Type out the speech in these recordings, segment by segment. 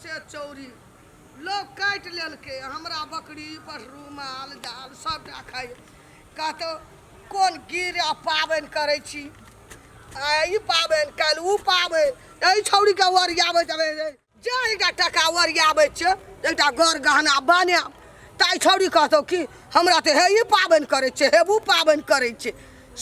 से चौरी लोग काटि लेलकै हमरा बकरी पशु माल जाल सबटा खाइ कहतौ कोन गिर आ पाबनि करै छी आ ई पाबनि काल्हि ओ पाबनि एहि छौड़ीके ओरियाबै जेबै जे एकटा टका ओरियाबै छियै एकटा गर गहना बनायब ताहि छौड़ी कहतौ कि हमरा तऽ हे ई पाबनि करै छै हे ओ पाबनि करै छै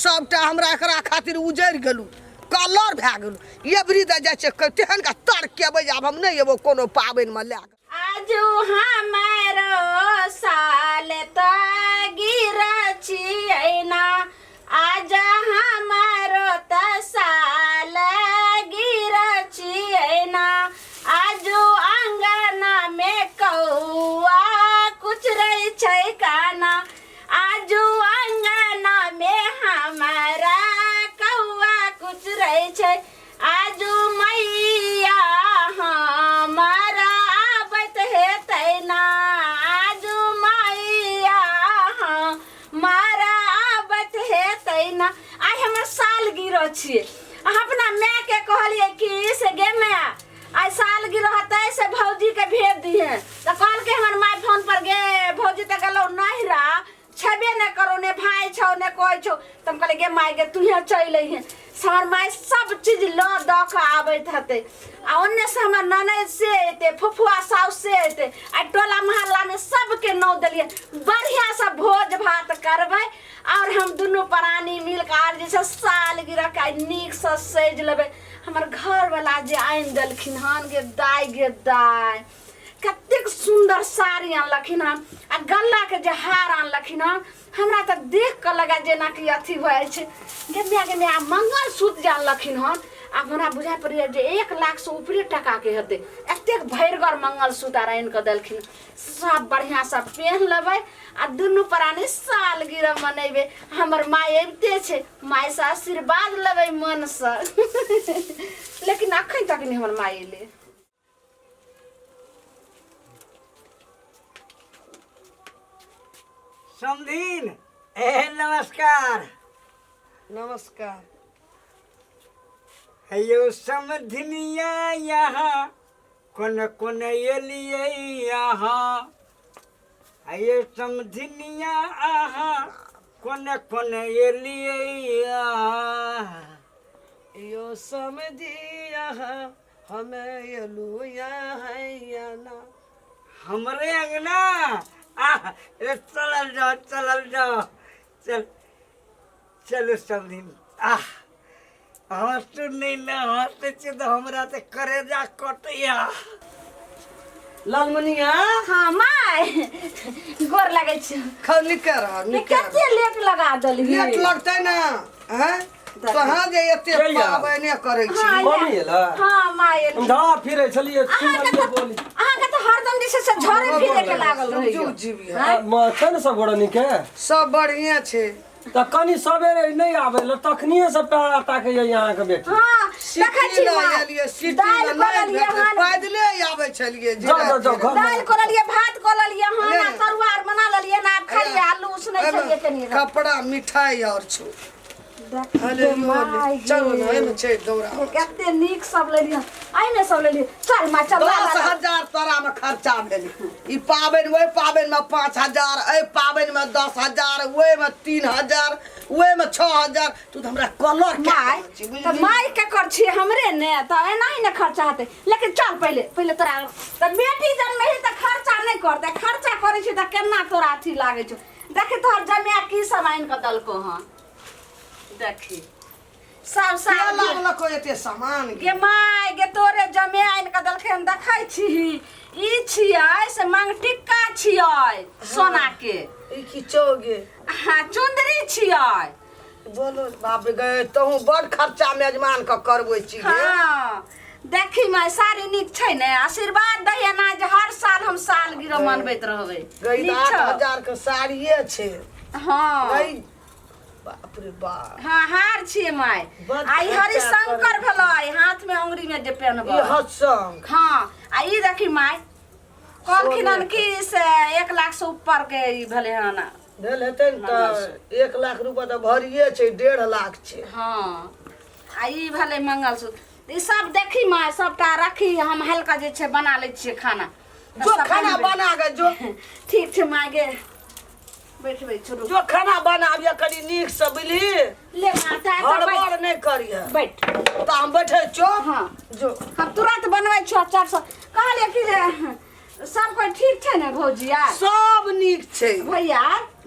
सबटा हमरा एकरा खातिर उजड़ि गेलहुँ कलर भए गेलहुँ एबरी दऽ जाइ छै तेहन का तड़केबै जे आब हम नहि एबो कोनो पाबनिमे लए कऽ। आजु हमारो साल त गिर छियै ना, आज हमारो त साल गिर छियै ना, आजु अंगना में कौआ कुचरै छै काना, आजु अंगना में हमारा कौआ कुचरै छै, आजु मैया हमारा आबैत हेतै ना, आजु मैया हमारा आबैत हेतै ना। आइ हमर साल गिरह छियै। अहाँ अपना मायके कहलियै कि से गे माय आइ साल गिरह हेतै से भौजीके भेज दिहे, तऽ कहलकै हमर my phone पर गे भौजी तऽ गेलौ नहिरा, छेबे नहि करो, ने भाय छौ ने कोइ छौ। तऽ हम कहलियै गे माय गे तूहे चलि अइहे। से हमर माय सब चीज लऽ दऽ कऽ आबैत हेतै, आ ओन्नेसँ हमर ननैद से अयतै, फुफुआ साउस से अयतै। आ टोला मोहल्लामे सबके नौ देलियै, बढ़िआँसँ भोज भात करबै आओर हम दुनू प्राणी मिल कऽ आर जे छै साल गिरहके आइ नीकसँ सजि लेबै। हमर घरवला जे आनि देलखिन हन गे दाय गे दाय, कतेक सुन्दर साड़ी आनलखिन हन आ गलाके जे हार आनलखिन हन, हमरा तऽ देख कऽ लगा जेनाकि अथी भऽ जाइ छै। गे माय गे माय, मंगलसूत्र जे आनलखिन हन, आब हमरा बुझाइ पड़ैए जे 1 लाखसँ ऊपरे टाकाके हेतै, एतेक भरिगर मंगलसूत्र आर आनि कऽ देलखिन। सब बढ़िआँसँ पेन्ह लेबै आ दुनू प्राणी सालगिरह मनेबै। हमर माय अबिते छै, मायसँ आशीर्वाद लेबै मनसँ, लेकिन अखन तक नहि हमर माय एलै। समधिन ए नमस्कार। नमस्कार। हेयो समधिनिया यहाँ कोन कोन एलियै यहाँ, हेयो समधिनिया अहाँ कोन कोन एलियै यहाँ, यो समधि अहाँ हमे एलू यहाँ ना हमरे अंगना। आह ए चलल जाओ चलल जाओ, चल चलू समधिन। आह हँसू नहि ने, हँसै छी तऽ हमरा तऽ करेजा कटैया। लालमनिया। हाँ माय गोर लगै छी। खौ निके रह निके रह। कते लेट लगा देलही? लेट लगतै ना हैं कहाँ जे एते के या? पाबनि करै छी। हाँ, मम्मी एला? हाँ माय एल। झड़ा फिरै छलियै अहाँके सुनलियै तऽ बोली। अहाँके तऽ हरदम जे छै से झड़े फिरे के लागल रहैया। जुग जीवी है। छै ने सब गोटा नीके? सब बढ़िया छै। तऽ कनि सबेरे नहि आबै लए तखनिए से पैरा ताकैया अहाँके बेटी। हाँ, देखै सिटी छी लऽ माय। एलियै, सिटी दालि लऽ कऽ नहि लेलियै भेटलै, हन। पैदले आबै छलियै जाउ जाउ जाउ घर दालि कऽ लेलियै, भात कऽ लेलियै हन, ले। आ तरुआ आर बना लेलियै हन, आब खाली आलू उसनै छलियै कनि। कपड़ा मिठाई और छौ। देख अरे गे माय चलो ना, गे। एहिमे छै दौड़ा। कते नीक सब लेलियै, एहिमे सब लेलियै। चल माय चल, ला, ला, दस ला। हजार तोरा में खर्चा भेल। ई पाबनि ओहि पाबनि में 5000, एहि पाबनि में 10,000, ओहि में 3000, ओहि में 6000। तू तऽ हमरा कलर कए माय देने छी, तऽ बुझलिही? माय के कर छियै हमरे ने, तऽ एनाही ने खर्चा हेतै। लेकिन चल पहिले पहिले तोरा तऽ बेटी जन्मे तऽ खर्चा नहि करतै, खर्चा करै छी तऽ केना तोरा अथी लागै छौ। देखी तोहर जमाए की सब आनि कऽ देलकौ हँ, देखी सब के साल लाबलको एते सामान गे? गे my गे तोरे जमे आनि कऽ देलकै हन, देखै छीही ई छियै से मंगटिक्का छियै सोना के। ई की छौ गे? हाँ चुंदरी छियै। बोलो बाप रे गे, तहूँ बड़ खर्चा मेजमान के करबै छी गे। हाँ देखी माय साड़ी नीक छै ने, आशीर्वाद दैया ना जे हर साल हम साल गिरह मनबैत रहबै। गई नीक आठ छौ? हजार के साड़िए छै। हाँ। गई बाप रे बाप। हाँ हार छियै माय। बड आ ई खर्चा हरिशंकर करै भेलै, हाथ में अंगुरी में जे पेनबै। ई हत्संग। हाँ आ ई देखी माय कहलखिन हन कि से 1 लाख से ऊपर के ई भेलै हन। भेल हेतै ने तऽ 1 लाख रुपआ तऽ भरिए छै, 1.5 लाख छै। हाँ आ ई भेलै मंगलसूत्र। तऽ ई सब देखी माँ सबटा रखी हम हल्का जे छै बना लै छियै खाना तऽ जो सब खाना बनबै। बना के जो ठीक छै माँ गे बैठबै छोड़ू जो खाना बनाबिय कनि नीक से बुझली ले माँ तऽ एतऽ बैठ हड़बड़ नहि करिहे बैठ तऽ हम बैठे छो हाँ जो हम तुरंत बनबै छियौ 400 कहलियै कि जे सब कोइ ठीक छै ने भौजी आर सब नीक छै भैया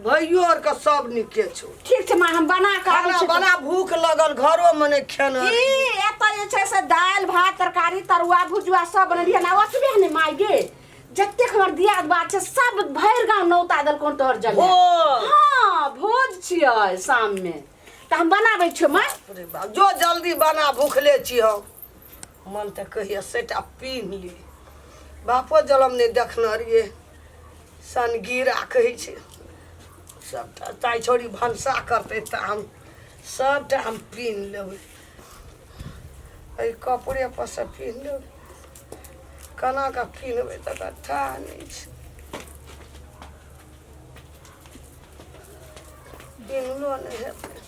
भैयो आर के सब नीके छौ ठीक छै माँ हम बना कऽ आबै खाना छी बना भूख लगल घरो मे नहि खेना ई एतऽ जे छै से दालि भात तरकारी तरुआ भुजुआ सब बनेलियै ने ओतबे ने माय गे जतेक हमर दियाद बात छै सब भरि गाँव नौता देलकौन तोहर जगह भोज। हाँ भोज छियै शाम मे तऽ हम बनाबै छियौ माँ बाप रे बाप जो जल्दी बना भूखले छी हम मन तऽ कहिया सेटा पीन ली बापो जलम नहि देखने रहियै सनगिरा कहै छै सबटा ताइ छोड़ी भनसा करतै तऽ हम सबटा हम पीन लेबै एहि कपड़े पर से पीन लेबै केना कऽ पीनबै तकर थाह नहि छै पीनलो नहि हेतै।